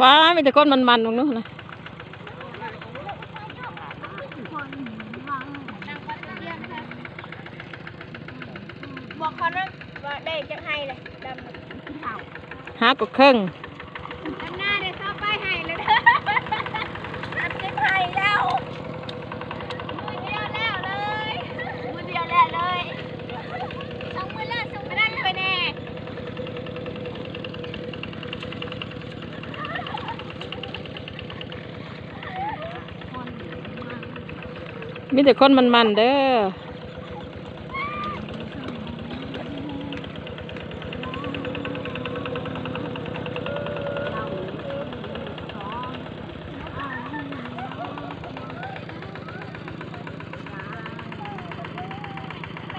ບ້າ ມີແຕ່ຄົນມັນໆ ເບິ່ງດູຫັ້ນນະ. ບອກເຂົານະວ່າໄດ້ຈັກໄຮ່ແລ້ວ ດຳ ເຮົາ ຫາກໍເຄິ່ງ ດຳນາໄດ້ຊາວປາຍໄຮ່ແລ້ວເດີ ສາມສິບໄຮ່ແລ້ວ ມື້ດຽວແລ້ວເລີຍ ມື້ດຽວແລ້ວເລີຍ ສອງມື້ແລ້ວ ສອງມື້ແລ້ວ ຊ່ວຍແດ່. ມີແຕ່ຄົນມັນໆ ເດີ.